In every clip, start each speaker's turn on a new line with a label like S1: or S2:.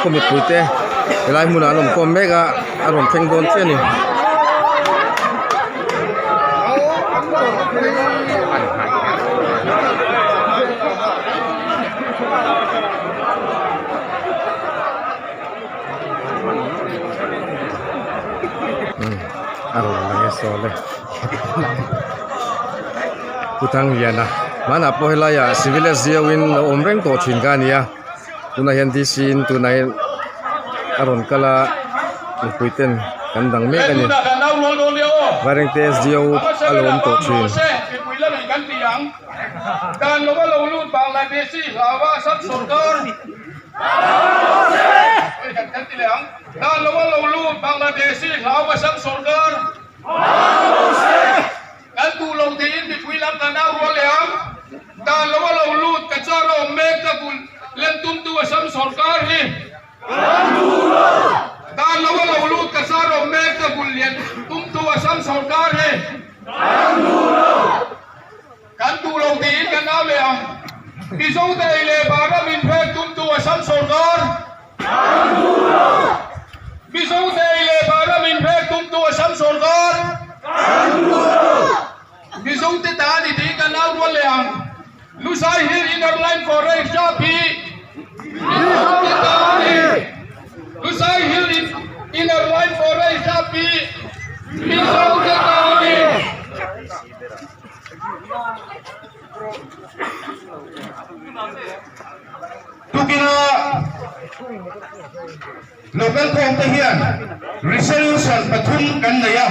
S1: khaw mipui te helai hmunah an awm khawm mek a a rawn thleng dawn chiah a ni. A rawn lang e saw le Pu Thangliana hmanah pawh helaiah civil SDO in lo awm reng tawh thin kha a ni a tunah hian D_C in tunah hian a rawn kal a mipui ten kan dang mek a ni Vairengte SDO a lo awm tawh thin.
S2: Dan lo a lo lut Bangladeshi hlau Assam sorkar kan duh lo tiin mipui lam kan au rual leh ang. Dan lo a lo lut ka char a awm mek ka bul lem tumtu Assam sorkar hi Dan lo a lo lut ka char a awm mek ka bul lian tumtu Assam sorkar hi kan duh lo tiin kan au leh ang. Mizo te ei leh bar a min pek tumtu Assam sorkar Mizo te ei leh bara min pek tumtu Assam sorkar Mizo te ta ni tiin kan au rual leh ang. Lusai Hill Inner Line Forest Shop hi Mizo te ta a ni. Lusai Hill Inner Line Forest Shop hi Mizo te ta a ni.
S3: Tukina local khawm te hian resolution pathum kan nei a,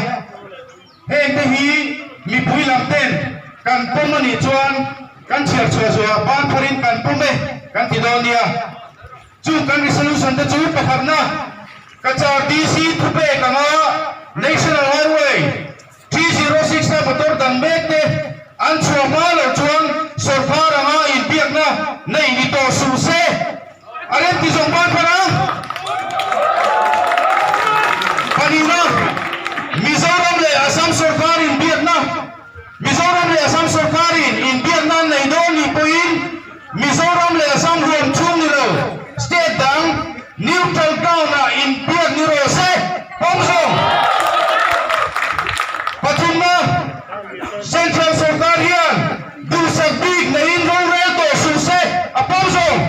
S3: heng te hi mipui lam ten kan pawm a nih chuan kan chhiar chhuah zuah ban pharin kan pawm e kan ti dawn nia. Chung kan resolution te chu pakhatna Cachar DC thupek anga National Highway 306 a motor dang mek te an chhuah hma loh chuan sawrkar anga inbiakna nei ni tawh suh se. A rem ti zawng ban phan ang. Pahnihna, Mizoram leh Assam sawrkar inbiakna Mizoram leh Assam sawrkarin inbiakna an nei dawn ni pawhin Mizoram leh Assam huam chhung ni lo state dang neutral ground-ah inbiak ni rawh se, pawm zawng. Pathumna, Central sawrkar hian duhsak bik neiin rorel tawh suh se, a pawm zawng.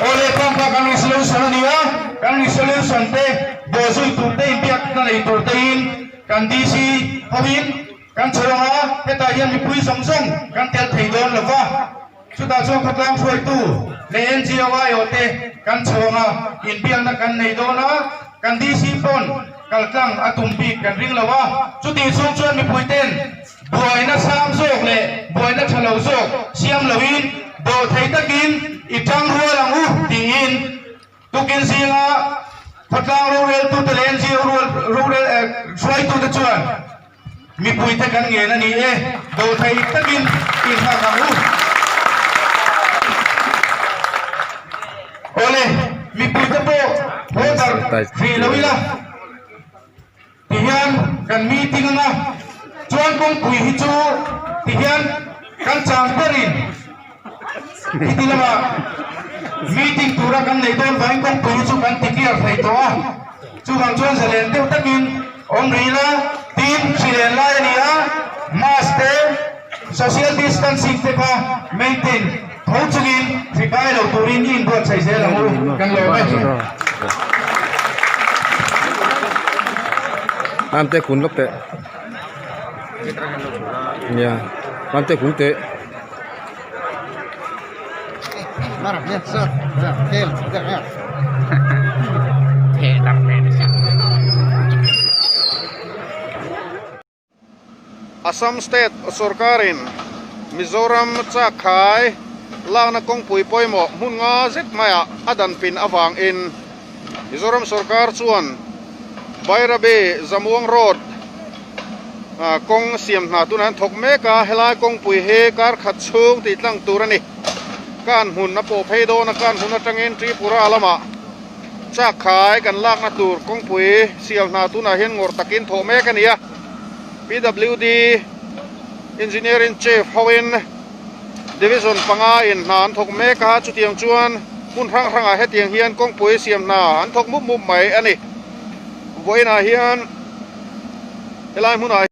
S3: Aw leh pawmpa kan resolution a ni a, kan resolution te bawhzui tur te inbiakna nei tur tein Kan DC hoin kan chho ang a, hetah hian mipui zawng zawng kan tel thei dawn lo va, chutah chuan khawtlang hruaitu leh NGO aiawh te kan chho ang a, inbiakna kan nei dawn a, kan DC pawn kaltlang a tum bik kan ring lo a, chutih chhung chuan mipui ten buaina sang zawk leh buaina tha lo zawk siam loin dawhthei takin i tang rual ang u tiin Tukin zinga khawtlang roreltute leh NGO rorel hruaitute chuan mipuite kan ngen a ni e, dawhthei takin inhak ang u. Awle, mipuite pawh haw darh hrih lo ila. Tihian kan meeting anga chuan kawngpui hi chu tihian kan chang berin heti lama meeting tura kan nei dawn vangin kawngpui hi chu kan ti clear thei tawh a, chuvang chuan zalen deuh takin awm rih ila tin hrilen lai a ni a, mask te social distancing te kha maintain tho chungin hri kai lo turin i inbuatsaih zel ang u kan lawm e.
S1: Mamte kun lawk teh nia mamte kun teh.
S2: Assam State sawrkarin Mizoram chakkhai lakna kawngpui pawimawh hmun nga zet maiah a dan pin avangin Mizoram sawrkar chuan Bairabi Zamuang Road kawng siam hna tunah an thawk mek a, helai kawngpui hi kar khat chhung tih tlang tur a ni. Kan hmun a pawh phei dawn a, kan hmun atangin Tripura lamah Chakkhai kan lakna tur kawngpui sial hna tunah hian ngawrh takin thawh mek a ni a, PWD Engineering Chief hoin Division panga in hna an thawk mek a, chutiang chuan. Hmun hrang hrangah hetiang hian kawngpui siam hna an thawk mup mup mai a ni. Vawiinah hian helai hmunah.